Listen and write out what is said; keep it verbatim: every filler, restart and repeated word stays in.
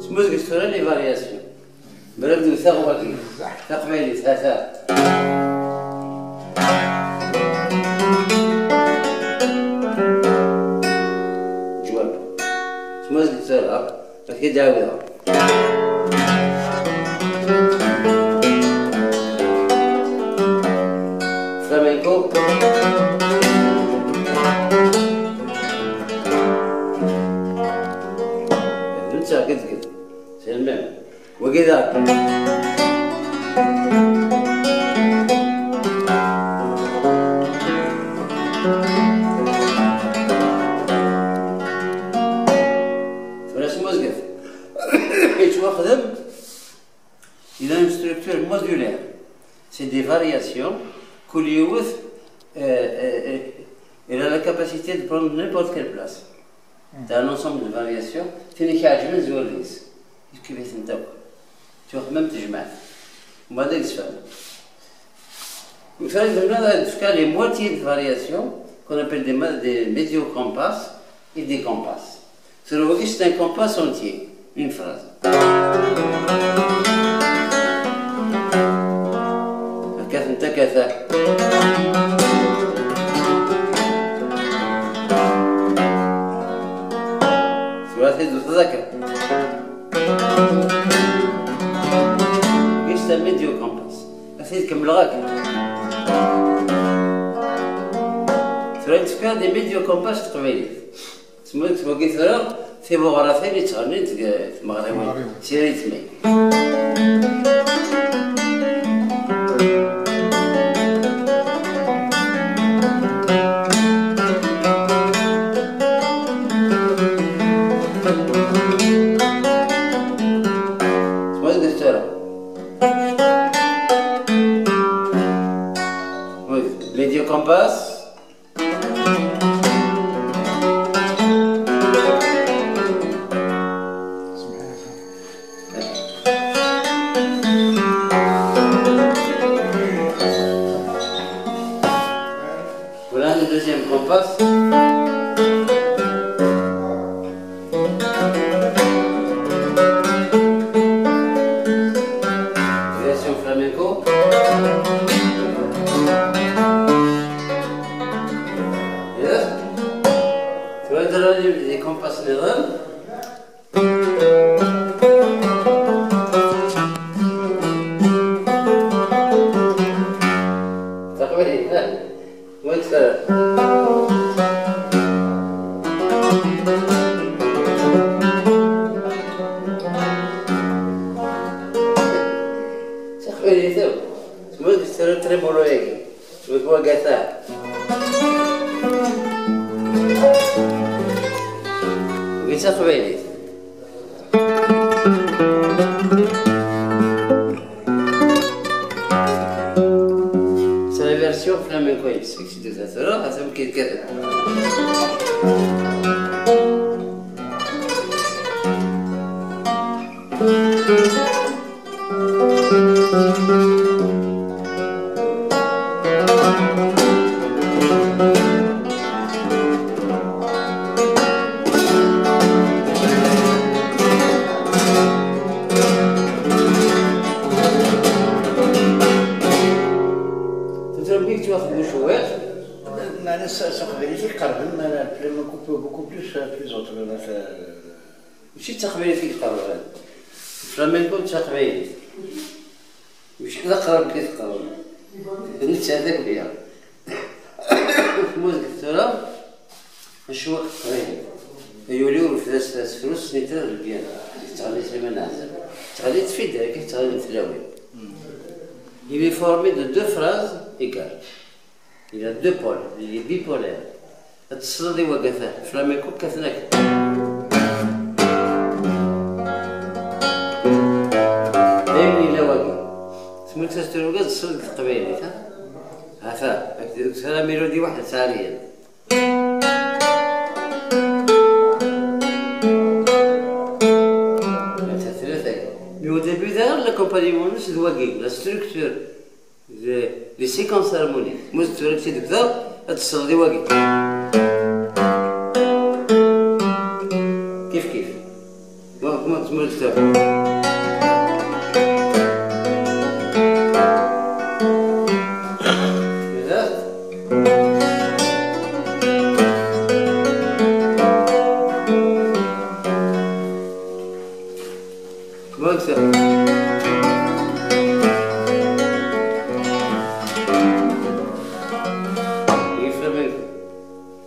Smuzget tura les variations. Brad wteɣ wagi. Taqbaylit, ha-ta. Ǧwab. Smuzget tura. Ad k-id-ɛawdeɣ. Flamenco. D netta, gedged. C'est le même. Wagi daɣ. Tura smuzget. Yettwaxdem. Il a une structure modulaire. C'est des variations. Kul yiwet, euh, euh, euh, il a la capacité de prendre n'importe quelle place. C'est un ensemble de variations. Tin i k-iɛeǧben zwer deg-s. Yefka-itent akk. Tuɣ même tejmaɛt. Mbeɛd ad yesfhem. Tura, zemreɣ ad d-fkeɣ les moitiés de variations, qu'on appelle des ma-, des médiocompas et des compas. Tura wagi, c'est un compas entier, une phrase. Akka tenta kata. Tura tidet akka. Wagi c'est un médiocompas. Ad t-id-kemmleɣ akka. Tura nettefka des médiocompas s teqbaylit. Semma-, wagi tura tibuɣratin i ttɣennint deg tmeɣriwin. Tmeɣriwin. Si rythme. Semma-, wagi tura. Oui, médiocompas. Voilà le deuxième compas. Version flamenco. Yes. Tura d les compas niḍen. Taqbaylit, ha? Wet. Taqbaylit akk. Tmud tefra trimulu-agi. Tmud wagata. Wagi d taqbaylit. C'est la version flamenco-ines. Tura, atan amek i tekkat. Tuttra-nni yettwaxdem cwiṭ. Meɛna s, s teqbaylit i iqerben, meɛna le flamenco beaucoup plus, euh, que les autres, euh, mačči d taqbaylit i iqerben. Flamenco d taqbaylit. Mačči d aqrab i teqreb. D netta d akya. Tmud deg tura, acwaq teqbaylit. Yuli urfed-as tasefrut, snitra d lbyana. Yettɣenni Sliman Ɛazem. Yettɣenni tfidar, akka yettɣenni tlawin. Il est formé de deux phrases égales. Il a deux pôles, il est bipolaire. Ad tesleḍ i wagata, flamenco kkaten akka. Mutaster uga d ṣṣut deg teqbaylit, ha? Ata, la mélodie waḥed sɛaliyen. Ata tlata. Mi au début daɣen, l'accompagnement-nnes d wagi, la structure, de, les séquences harmoniques. Mu tura kti deg da, ad tesleḍ i wagi. Kif kif. Bon, comment, comment ça?